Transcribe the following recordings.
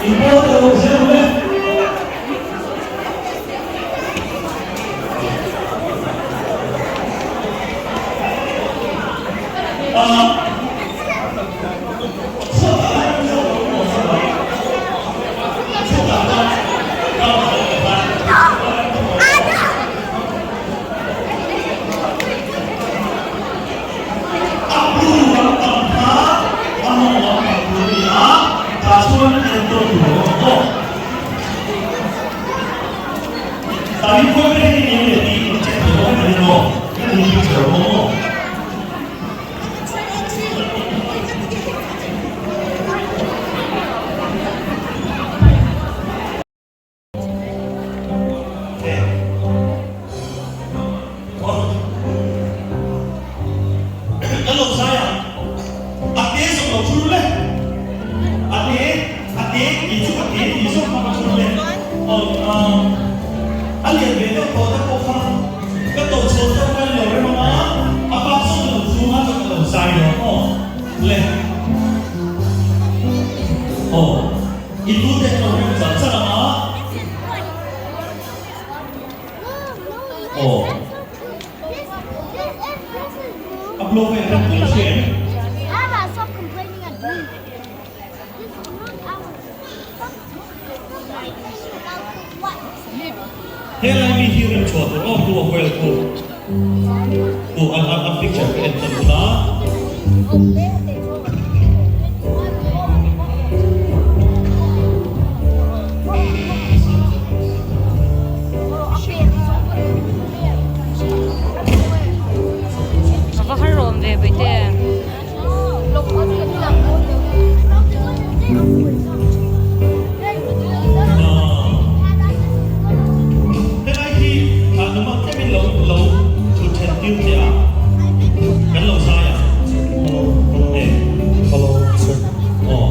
In pawl te lo zel le. Kan lo zai a, a te zawk lo thur le, a te, a te tih chu a te tih zawk kha ka thur le, a lian ve deuh tawh te pawh kha ka to chhuah deuh khan lo rem ang a, a bak zawk lo thur a chuan ka lo zai lo aw le, aw i tu te lo rem char char ang a. Aw. A blow vel kan tih hria em? Helai mi hi rem chhuah tur aw blue a vel khu khu an a picture ka en tawn a. A va har rawm ve Bawitea. Helai hi numa tlemin lo lo thut then tir che a, kan lo zai a. E. Hello sir. Aw.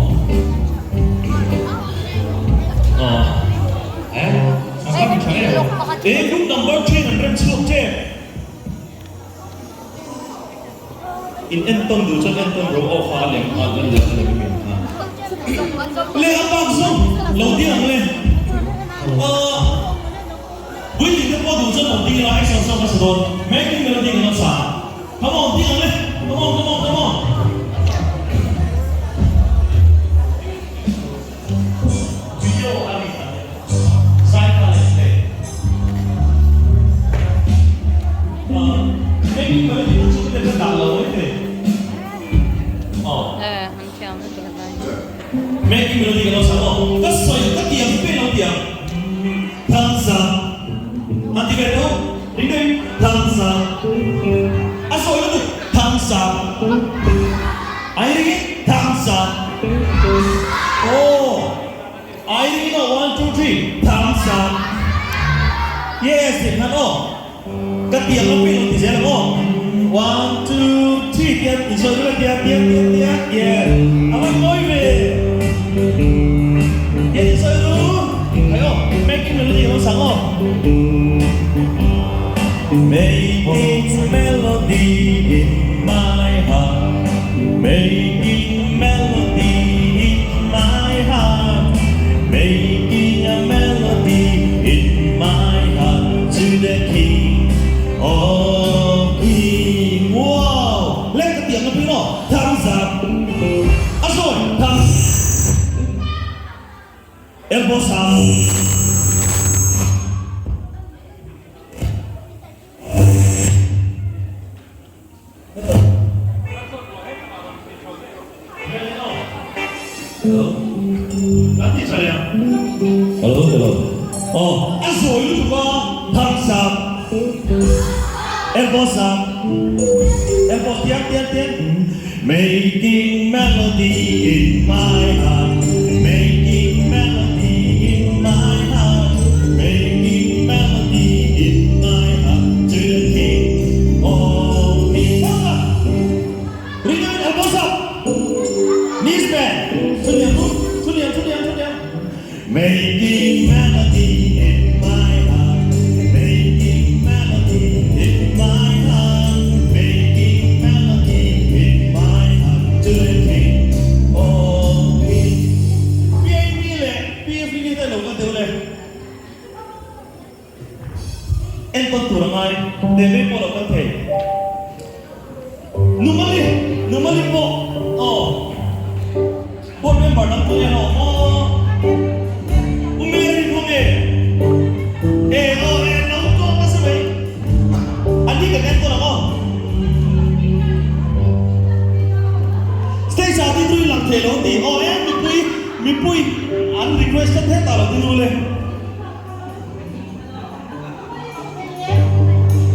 Aw. Eh? A va tha em? E group number 3 an rem chhuak tep. In entawn duh chuan entawn ro aw kha a lem a lem lem a lem em a. Le a pak zawng lo ding ang le. Aw Building te pawh duh chuan lo ding ila action song ka sa dawn. Making melody kan lo sa. Come on ding ang le. Come on come on come on. Video a ni ang le. Zai kha leh hle. Making melody chu chu ka dah lo mai thei. Aw. Eh, an thiam lutuk a zai. Making melody ka lo sa aw. Ka sawi ka tiang pe lo tiang. Thumbs up. An ti ve tho. Ring deuhin thumbs up. A sawi lutuk thumbs up. Ai ringin thumbs up. Aw. Ai ringin aw one two three thumbs up. Yes tih khan aw. Ka tiang a pin lo ti zel ang aw. One two three tian insawi ru tian tian tian tian yes. A van mawi ve. Tian insawi ru. Khai aw. Making melody a lo sang aw. Making melody in my heart Making melody in my heart Making a melody in my heart To the King of King Wow! Leng ka tiang na pui maw? Thumbs up! A zawi! Thumbs Elbows up! Hello hello aw a zawi lutuk a thumbs up elbows up elbow tiang tiang tiang making melody in my heart making melody in my heart making melody in my heart to the king of kings thumbs up ring deuhin elbows up knees bend thu lian thu thu lian thu lian thu lian Making melody in my heart Making melody in my heart Making melody in my heart To the King of Kings. Piaimi leh. Nene pawh lo kal thei. Numali, Numali pawh aw. Board member dang pawh hian aw maw. U Mary pawh nge? E aw e lo tawk nasa mai. An ni kan enkawl ang aw. Stage ah ding ru in lang thei lo an ti. Aw e mipui, mipui an request tlat hetah lo ding ru le.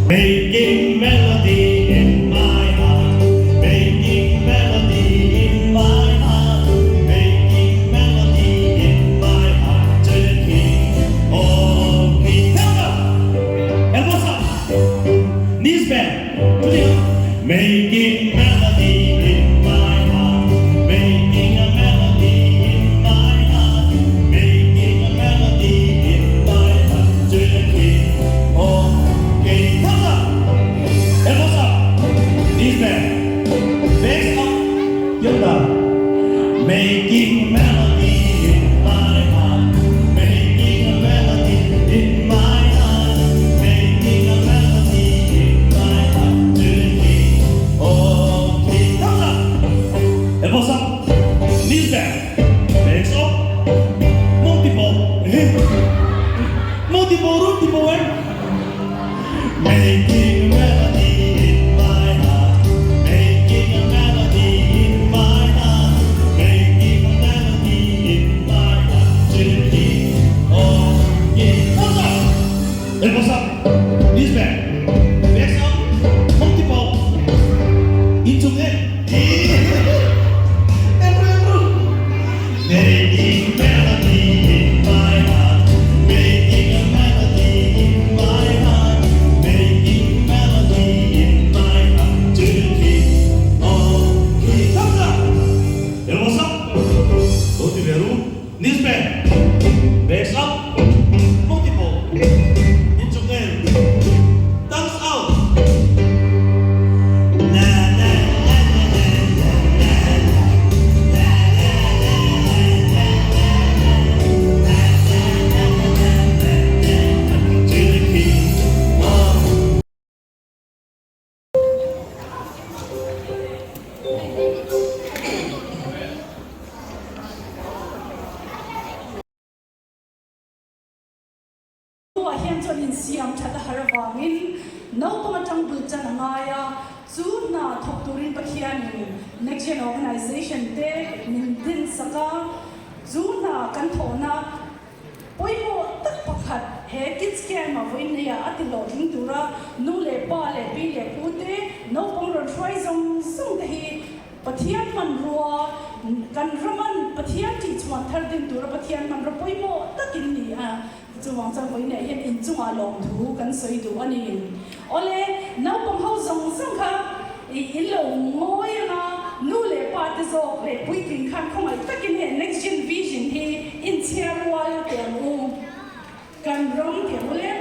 Making melody in my heart Making melody in my heart Making melody in my heart To the King of Kings Help up! Elbows up! Knees bend! To the Making melody in my heart Making a melody in my heart Making a melody in my heart To the King of Kings Thumbs up! Elbows up! Knees bend! Backs up! Yun ta. Making melody in my heart Making a melody in my heart Making a melody in my heart To the King of Kings Thumbs up! Elbows up! Knees bend! Legs up! Multiple! Multiple room ti bo em? Making a melody in my heart Making a melody in my heart Making a melody in my heart To the King of Kings Thumbs up! Elbows up! Knees back! Legs up! Multiple! Inchung en! Making melody in my heart Making a melody in my heart Making melody in my heart To the King of Kings Thumbs up! Elbows up! Lo ti ve ru. Knees bend. Legs up. Multiple. Inchung en. Thumbs out. La la la la la la la la la la la la la la la la la la la To the King of Hnuah hian chuan insiam that a har avangin naupang atang bul chan a ngai a, chu hna thawk turin Pathianin Next Gen Organization te min din sak a, chu hna kan thawhna Pawimawh tak pakhat he Kids Camp a vawiin neia a ti hlawhtling tura nu leh pa leh pi leh pu te naupang rawn hruai zawng zawng te hi Pathian hmanrua kan raman Pathian tihchhuan thar din tura Pathian hmanrua pawimawh takin ni a chuvang chuan vawiin neih hian inchungah lawmthu kan sawi duh a ni. Awle, naupang ho zawng zawng kha i in lo ngawi anga nu leh pa te zawk leh puitling khan khawngaih takin he Next Gen Vision hi inchhiar rual teh ang u. Kan ram teh ang u le.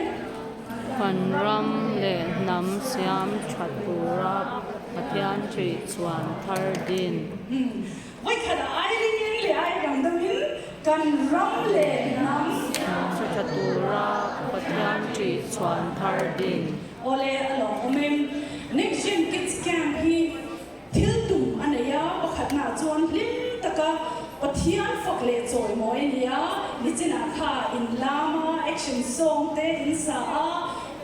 Kan ram leh hnam siam tha tura Pathian ṭih chuan thar din. Vawikhat a ai ringin leh ai rang deuhin kan ram leh hnam. Tha tura Pathian ṭih chhuan thar din. Awle a lawmawm em. Next Gen Kids Camp hi thil tum a nei a, pakhatnaah chuan hlim taka Pathian fak leh chawimawi a ni a, nichinah kha in lam a, action song te in sa a,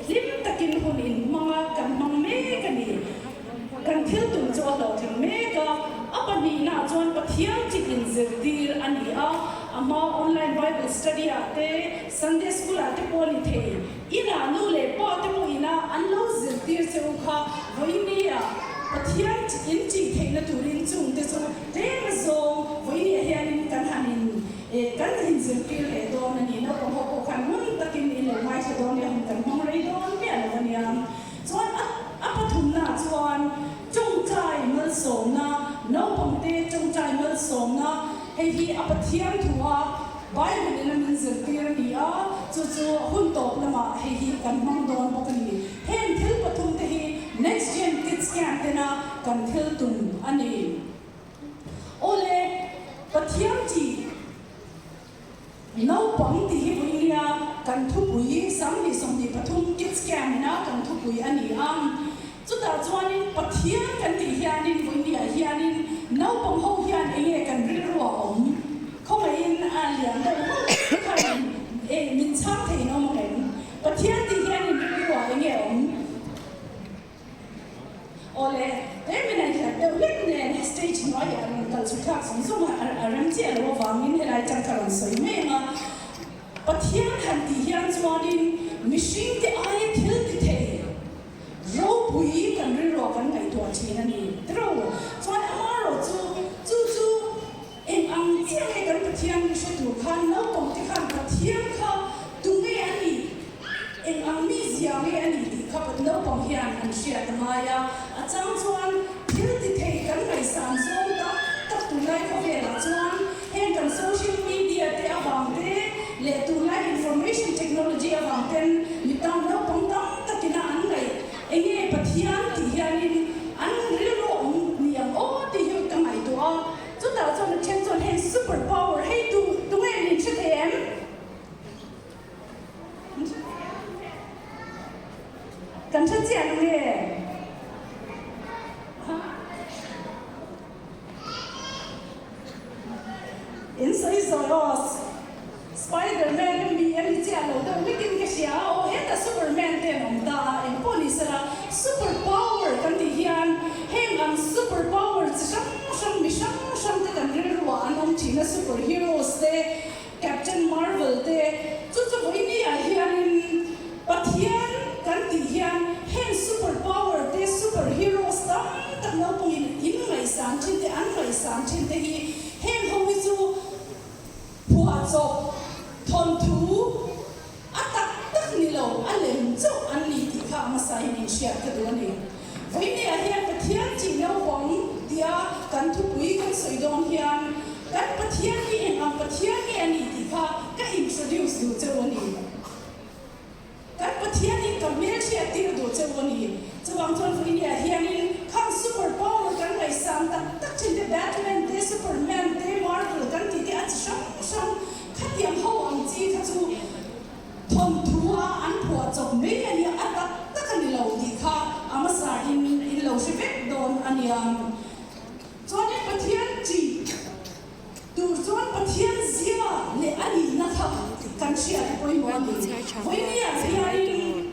hlim takin hun in hmang a, kan hmang mek a ni. Kan thil tum chu a hlawhtling mek a, a pahnihnaah chuan Pathian chit inzirtir a ni a, a hma online Bible study ah te, Sunday school ah te pawh a ni thei. Inah nu leh pa te pawh ina an lo zirtir che u kha vawinia Pathian chit in tih theihna turin chung te chu tlem azawng vawinia hianin kan han in kan inzirtir leh dawn a ni. Naupang ho pawh khan ngun takin in lo ngaithla dawn nia, hun kan hmang rei dawn miah lo a nia. Chuan a a pathumna chuan tawngtai malsawmna, naupangte tawngtai malsawmna, hei hi a Pathian thua Bible in a min zirtir a ni a, chu chu hun tawp lamah hei hi kan hmang dawn bawk a ni. Heng thil pathumte hi Next Gen Kids Camp tena kan thil tum a ni. Awle, Pathian tih. Naupang tih hi vawi nia. kan thupui 2023 Kids Camp ina kan thupui a ni a. Chutah chuanin Pathian kan tih hianin vawinia hianin naupang ho hian enge kan rilru a awm? Khawngaihin a lian deuh hauh khan e min chhang thei in awm ang em? Pathian tih hianin rilru ah enge awm? Awle, he min an hlat deuh hlek nen stage hnuaiah rawn kal chhu thlak zawng zawng a a rem chiah lo avangin helai chang ka rawn sawi mai ang a. Pathian han tih hian chuanin mihringte aia thil ti thei ropui kan rilruah kan ngaihtuah thin a ni. Tiro chuan amaherawh chu chu chu eng ang chiah nge kan Pathian min hre tur khan naupang te khan Pathian kha tunge a nih, eng ang mi zia nge a nih tih kha naupang hian an hriat a ngai a. A chang chuan thil ti thei kan ngaihsan zawng tak tak tunlai khawvelah chuan heng kan social media te avang te leh tunlai information technology avang ten mi tam naupang tam takina an ngaih enge Pathian tih hianin an rilru awm ni ang aw tih hi ka ngaihtuah a. Chutah chuan a then chuan heng super power hei tu tunge min hre thei em? Kan hre chiah lo nge? In sawi zawi aw, Spiderman hi mi a ni chiah lo deuh hlekin ka hria a, aw hetah Superman te an awm ta a, eng pawh ni sela super power kan tih hian heng ang super power chi hrang hrang mi hrang hrang te kan rilruah an awm thin a, super heroes te Captain Marvel te chu chu vawiini ah hianin Pathian kan tih hian heng super power te super heroes tam tak naupangin in ngaihsan thin te an ngaihsan thin te hi heng ho hi chu phuahchawp thawnthu a tak tak ni lo a lem chauh an ni tih kha a hmasa in inhriat ka duh a ni. Vawiini ah hian Pathian tih naupang tia kan thupui kan sawi dawn hian Kan Pathian hi eng ang Pathian nge a nih tih kha ka introduce duh cheu a ni. Kan Pathian hi ka hmelhriat tir duh cheu a ni. Chuvang chuan Vawinia hianin khang super power kan ngaihsan tak tak thin te Batman te, Superman te, Marvel kan tih te a chi hrang hrang khatiang ho ang chi kha chu thawnthu a an phuah chawp mai a nia, a tak tak a ni lo tih kha a hmasa in in lo hre vek dawn a nia. Chuanin Pathian ṭih tur chuan Pathian zia leh a nihna kha kan hriat a pawimawh a ni. Vawinia hianin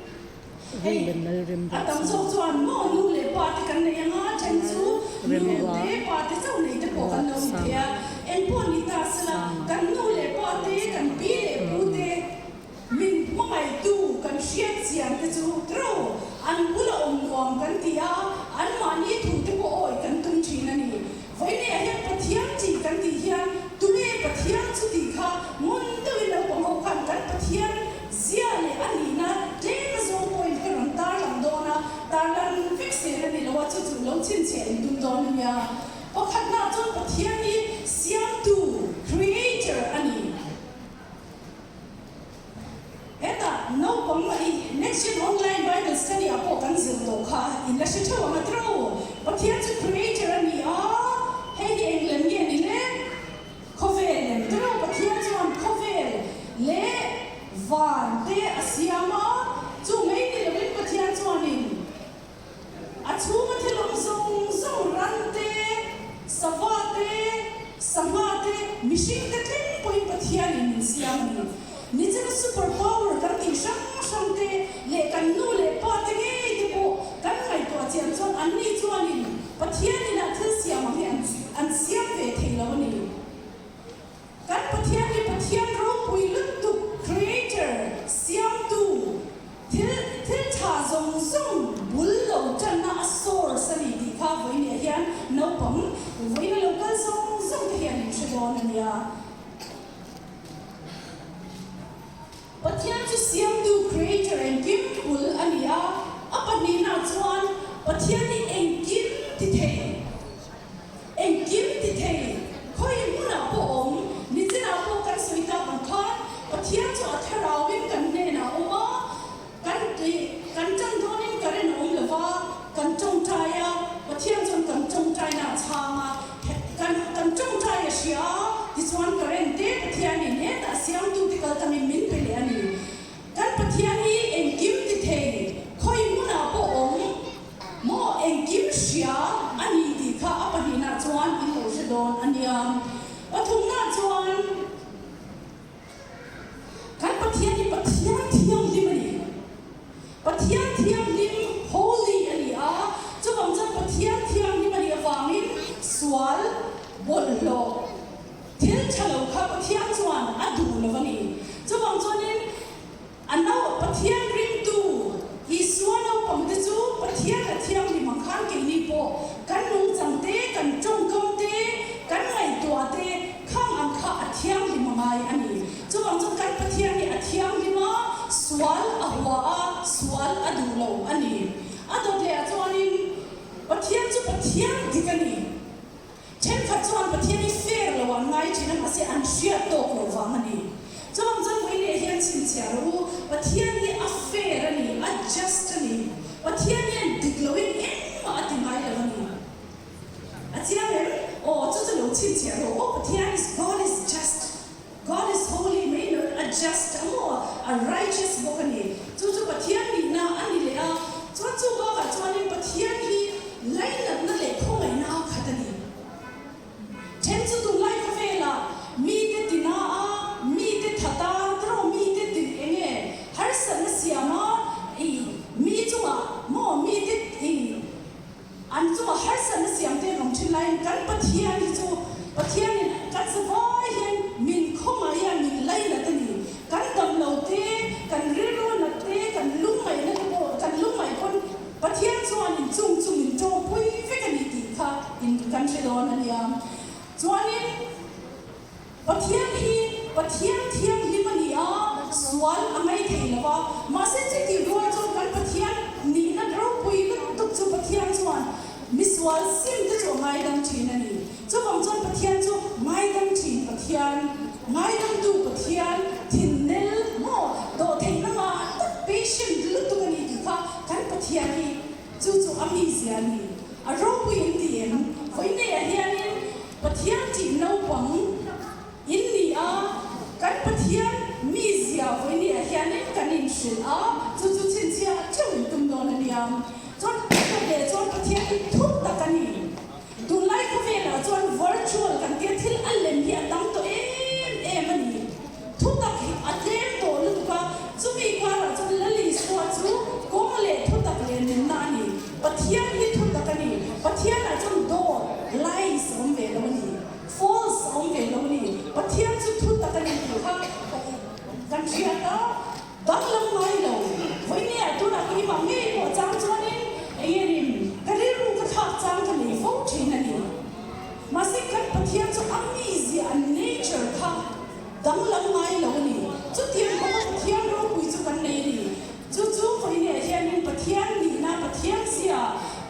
hei a tam zawk chuan maw nu leh pa te kan nei anga then chu nu te pa te chauh nei te pawh kan lo ni thei a, engpawh ni ta sela kan nu leh pa te kan pi leh pu te Min hmangaihtu kan hriat chian te chu tro an bula awm nuam kan ti a, anmahni thu te pawh awi kan tum thin a ni. Vawinia hian Pathian tih kan tih hian tunge Pathian chu tih kha ngun deuhin naupang ho khan kan Pathian zia leh a nihna tlem a zawng pawhin ka rawn tarlang dawn a, tarlan vek sel a ni lo a, chu chu lo chhinchhiah in tum dawn a nia. Pakhatnaah chuan Pathian hi Siamtu, Creator, a ni. Hetah naupang i Next Gen Online Bible Study ah pawh kan zir tawh kha in la hre theuh ang a tiro. Pathian chu Creator a ni a, hei hi eng lem nge ni le? Khawvel lem tiro. Pathian chuan khawvel leh van te a siam a, chu mai ni lovin Pathian chuanin A chhunga thil awm zawng zawng ran te, sava te, sangha te, mihring te thleng pawhin Pathianin min siam a ni. Nichina super power kan tih hrang hrang te leh kan nu leh pa te ngei te pawh kan ngaihtuah chian chuan anni chuanin Pathianin a thil siam ang hi an siam ve thei lo a ni. Kan Pathian hi Pathian ropui lutuk, Creator, Siamtu, thil thil tha zawng zawng bul lo tanna a source a ni tih kha vawinia hian naupang vawiina lo kal zawng zawng te hian in hre dawn a nia. Pathian chu Siamtu, Creator, engkim bul a ni a, a pahnihna chuan Pathian hi engkim ti thei. Engkim ti thei, khawi hmunah pawh awm, nichinah pawh kan sawi tak ang khan Pathian chu a thlarauin kan hnenah a awm a, kan kan tan dawnin current a awm lo va, kan tawngtai a, Pathian chuan kan tawngtaina a chhang a, kan kan tawngtai a hria a, tichuan current te Pathianin hetah siamtute kal tangin min pe leh a ni. duh lo a ni. Chuvang chuanin a nau Pathian ringtu Isua naupangte chu Pathian a thianghlim ang khan keini pawh kan nungchang te, kan tawngkam te, kan ngaihtuah te khang ang kha a thianghlim a ngai a ni. Chuvang chuan kan Pathian hi a thianghlim a, sual a hua a, sual a duh lo a ni. A dawt leh ah chuanin Pathian chu Pathian dik a ni. Thenkhat chuan Pathian hi fair lo an ngai thin a, mahse an hriat tawk lo vang a ni. Chuvang chuan vawi leh hian chhinchhiah rawh u, Pathian hi a fair a ni, a just a ni. Pathian hian dik loin engmah a ti ngai lo a ni. A chiang em? Aw, chu chu lo chhinchhiah rawh u, Pathian is God is just. God is holy mai lo in a just a maw, a righteous bawk a ni. Chu chu Pathian nihna a ni leh a, chuan chu bakah chuanin Pathian hi lainatna leh khawngaihna a khat a ni. Then chu tunlai khawvelah mite tina a, mite that a, tiraw mite tin eng nge harsatna siam a, i mi chungah maw mite i An chunga harsatna siam te an awm thin laiin kan Pathian hi chu Pathianin kan zavai hian min khawngaih a, min lainat a ni. Kan dam lo te, kan rilru nat te, kan lungngaihna te pawh, kan lungngaih pawn Pathian chuan in chung chu min tawpui vek a ni tih kha in kan hre dawn a nia. Chuanin. Pathian hi Pathian thianghlim a ni a, sual a ngaih thei lo a. Mahse chutih rual chuan kan Pathian nihna ropui lutuk chu Pathian chuan misual sim te chu a ngaidam thin a ni. Chuvang chuan Pathian chu ngaidam thin Pathian, ngaidamtu Pathian, thinnel maw dawhtheihna ngah tak patient lutuk a ni tih kha kan Pathian hi chu chu a mizia a ni. A ropui in ti em? Vawineia hianin Pathian tih naupang in ni a, kan Pathian mizia vawineia hianin kan inhrilh a, chu chu chhinchhiah a theuh in tum dawn a nia. Chuan pakhat leh chuan Pathian hi thuk tak a ni. Tunlai khawvelah chuan virtual kan tia thil a lem hi a tam tawh em em a ni. Thutak hi a tlem tawh lutuk a, chumi karah chuan Lal Isua chu kawng leh thutak leh nunna a ni. Pathian hi thutak a ni. Pathianah chuan dawt, lies, a awm ve lo a ni. False a awm ve lo a ni. Pathian chu thutak a ni tih kha kan hriat a, danglam ngai lo. Vawinia tunah keimah ngei pawh chang chuanin eng enin ka rilru ka thlak chang ka nei fo thin a ni. Mahse kan Pathian chu a mizia, a nature, kha danglam ngai lo a ni. Chutiang khawpa Pathian ropui chu kan nei a ni. Chu chu vawiinah hianin Pathian nihna, Pathian zia,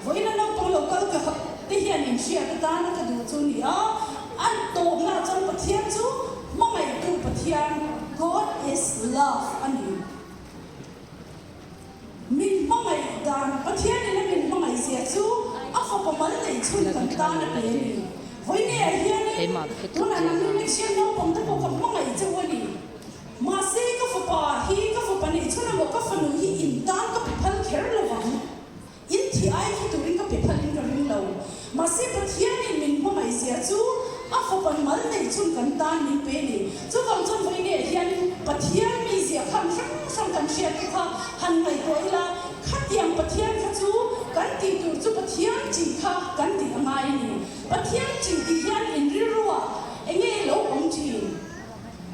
vawiina naupang lo kal ka te hian inhriat atana ka duh chu a ni a. A tawpnaah chuan Pathian chu hmangaihtu Pathian, God is love, a ni. Min hmangaih dan, Pathianin a min hmangaih zia chu a fapa mal neih chhun kan tan a pe a ni. Vawineah hianin tunah nang hi Michian naupang te pawh ka hmangaih cheu a ni. Mahse ka fapa hi ka fapa neih chhun emaw ka fanu hi in tan ka pe phal kher lo vang. In thi ai khi turin ka pe phalin ka ring lo. Mahse Pathianin min hmangaih zia chu a fapa mal neih chhun kan tan min pe ni. Chuvang chuan vawineah hian Pathian mizia khan hrang hrang kan hriat te kha han ngaihtuah ila, khatiang Pathian kha chu kan tih tur chu Pathian tih kha kan tih a ngai a ni. Pathian tih tih hian inrilruah enge lo awm thin?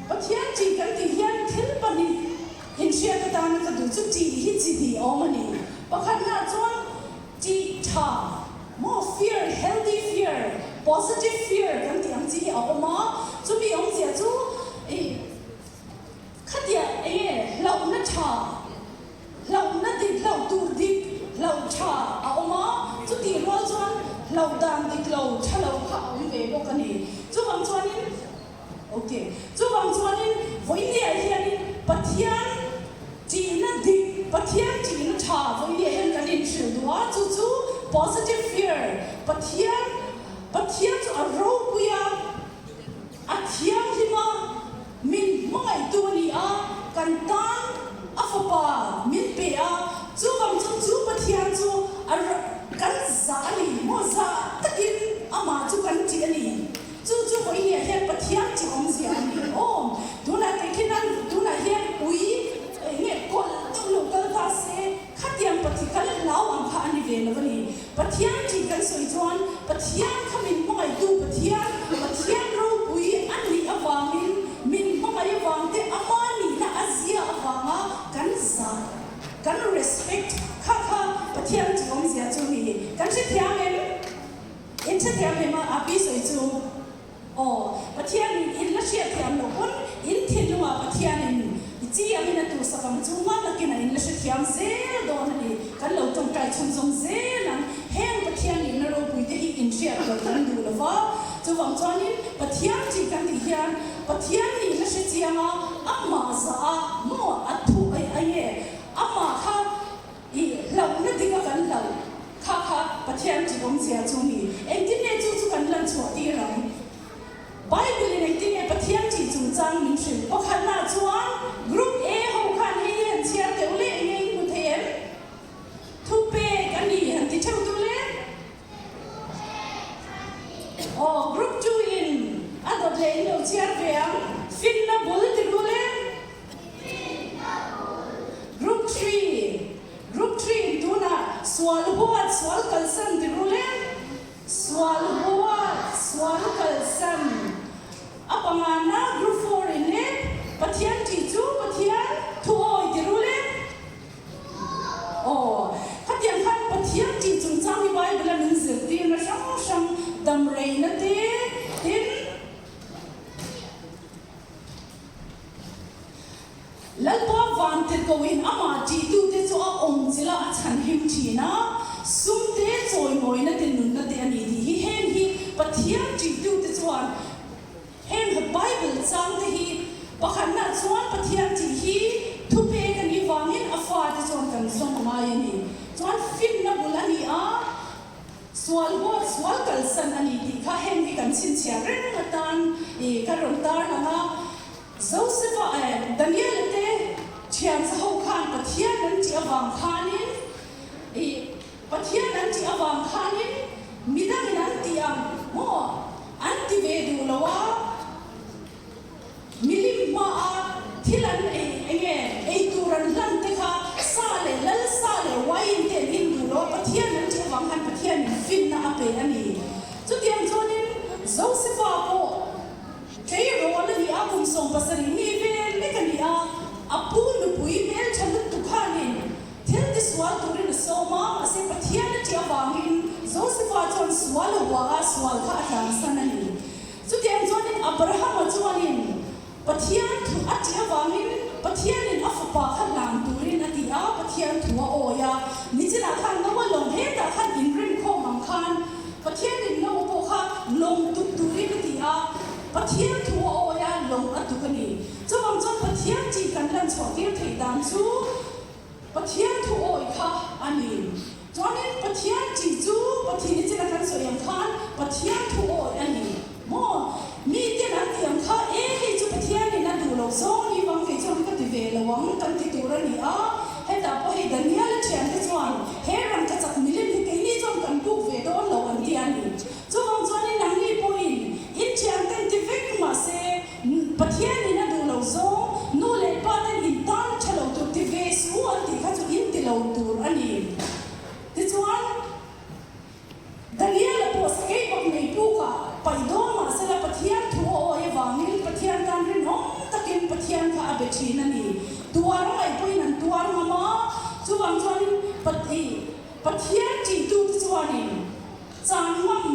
Pathian tih kan tih hian thil pahnih inhriat atana ka duh chu tih hi chi hnih awm a ni. Pakhatnaah chuan tih tha maw fear, healthy fear, positive fear kan tih ang chi hi a awm a, chumi awmzia chu ih khatia eng nge hlauhna tha, hlauhna dik, hlauh tur dik, hlauh tha a awm a, chutih rual chuan hlauh dan dik lo, tha lo kha a awm ve bawk a ni. Chuvang chuanin. Ok. Chuvang chuanin vawinia hianin Pathian tihna dik, Pathian tihna tha vawinia hian kan inhrilh duh a, chu chu positive fear, Pathian, Pathian chu a ropui a, a thianghlim a, min hmangaihtu a ni a, kan tan a fapa min pe a, chuvang chuan chu Pathian chu a kan zah a ni maw, zah takin amah chu kan tih a ni. Chu chu vawinia hian Pathian chi awmzia a ni awm. Tunah teh khin an tunah hian ui eng nge kawlh deuh lo kal ta se, khatiang Pathi kal hlau ang kha a ni ve lo a ni. Pathian chi kan sawi chuan Pathian kha min hmangaihtu Pathian, Pathian ropui a nih avangin min hmangaih avang te. Pathianin in la hriatthiam loh pawn in thinlungah Pathianin i chi angin a tursak ang chu nga takin a in la hrethiam zel dawn a ni. Kan lo tawngtai chhunzawm zel ang. Heng Pathian nihna ropui te hi in hriat loh kan duh lo va, chuvang chuanin Pathian tih kan tih hian Pathian nihna hre chiang a, amah zah a maw a thu ai ai nge amah kha i hlauhna dik a kan hlauh kha kha Pathian tih awmzia chu ni. Engtin nge chu chu kan lan chhuah tir ang? Bible in engtin nge Pathian tih chungchang min hrilh? Pakhatna chuan Group A ho khan hei hi han chhiar deuh leh nge in hmu thei em? Thupek a ni han ti theuh duh le? Aw, Group 2 in a dawt leh in lo chhiar ve ang. Finna bul ti duh le? Group 3, Group 3 in tunah sual huat sual kalsan ti duh le? Sual huat sual kalsan a pangana Group 4 in le Pathian tih chu Pathian thuawi ti duh le? Aw, khatiang khan Pathian tih chungchang hi Bible a min zirtirna hrang hrang damreina te tin Lalpa Vantirhkohin amah tihtute chu a awm chila a chhanhim thin a, sum te chawimawina te nunna te a ni tih hi heng hi Pathian tihtute chuan Heng Bible chang te hi pakhatna chuan Pathian tih hi thupek a nih vangin a fate chuan kan zawm a ngai a ni. Chuan finna bul a ni a, sual huat sual kalsan a ni tih kha heng hi kan chhinchhiah reng atan i ka rawn tar lang a. Joseph-a eh Daniel-a te thian zaho khan Pathian an tih avang khanin i Pathian an tih avang khanin midangin an tih ang maw? An ti ve duh lo a, milim hmaa thil an ei enge ei tur an hlan te kha sa leh lal sa leh wine te an in duh lo a, Pathian an tih avang khan Pathianin finna a pe a ni. Chutiang chuanin Josepha pawh tleirawl a ni a, kum 70 mi vel mek a ni a, a pu nupui hmeltha lutuk khanin Thil ti sual turin a sawm a, mahse Pathian a ṭih avangin Josefa chuan sual a hua a, sual kha a tlansan a ni. Chutiang chuanin Abrahama chuanin Pathian thu a ṭih avangin Pathianin a fapa kha hlan turin a ti a, Pathian thu a awi a. Nichinah khan Noa lawng hetah khan inrinkhawm ang khan Pathianin Noa pawh kha lawng tuk turin a ti a, Pathian thu a awi a, lawng a tuk a ni. Chuvang chuan Pathian ṭih kan lan chhuah tir theih dan chu Pathian thu awi kha a ni. Chuanin Pathian tih chu Pathian i china kan sawi ang khan Pathian thu awi a ni maw? Miten an tih ang kha e hei chu Pathianin a duh lo zawng ni vang kei chuan ka ti ve lo ang kan ti tur a ni a. Hetah pawh hei Daniel-a thiante chuan he rangkachak milim hi keini chuan kan buk ve dawn lo an ti a ni. Chuvang chuanin nangni pawhin in thianten ti vek mahse Pathianin a duh lo zawng, nu leh pa ten in tan tha lo tur ti ve su an tih kha chu in ti lo tur a ni. Tichuan, Daniel-a pawh sakei bak nei pukah paih dawn mah sela Pathian thu a awi avangin Pathian tan rinawm takin Pathian kha a be thin a ni. Tuar a ngaih pawhin an tuar ngam a, chuvang chuanin Pathian ṭihtute chuanin, Chan ngam,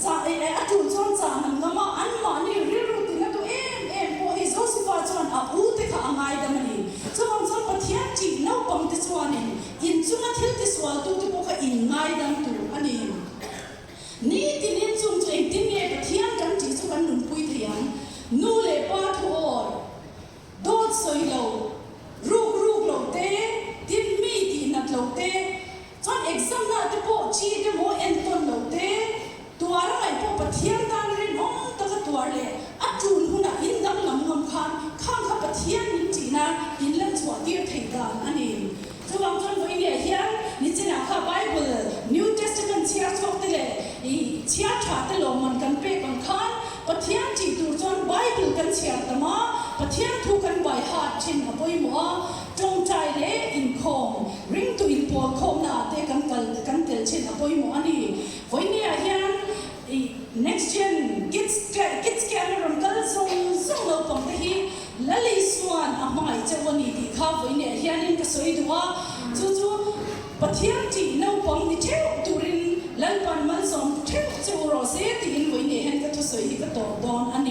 cha eh a tul chuan chan an ngam a, anmahni rilru tina tu em em pawh hi Josepha chuan a u te kha a ngaidam a ni. Chuvang chuan Pathian ṭih naupang te chuanin inchunga thil tisual tu te pawh kha in ngaidam tur a ni. Nitinin chung chu engtin nge Pathian kan ṭih chu kan nunpui thei ang? Nu leh pa thu awi, dawt sawi lo, ruk ruk lo te, tin mi tih nat lo te, Chuan exam na te pawh chi te maw entawn lo te, tuar a ngaih pawh Pathian tan rinawm taka tuar leh a tul hunah in danglam ngam khan khang kha Pathian min tihna in lan chhuah tir thei dan a ni. Chuvang chuan vawiin leh hian nichinah kha Bible New Testament chhiar chhuak te leh i chhiar tha te lawmman kan pek ang khan Pathian tih tur chuan Bible kan chhiar tam a, Pathian thu kan bai hat thin a pawimawh a, Tawngtai leh inkhawm, ringtu inpawlkhawmna ah te kan kal kan tel thin a pawimawh a ni. Vawinia hian i Next Gen Kids Kids Camp a rawn kal zawng zawng naupang te hi Lali Suan a hmangaih chauh a ni tih kha vawinia hianin ka sawi duh a, chu chu Pathian tih naupang ni theuh turin Lalpan malsawm theuh che u rawh se tiin vawinia hian ka thusawi hi ka tawp dawn a ni.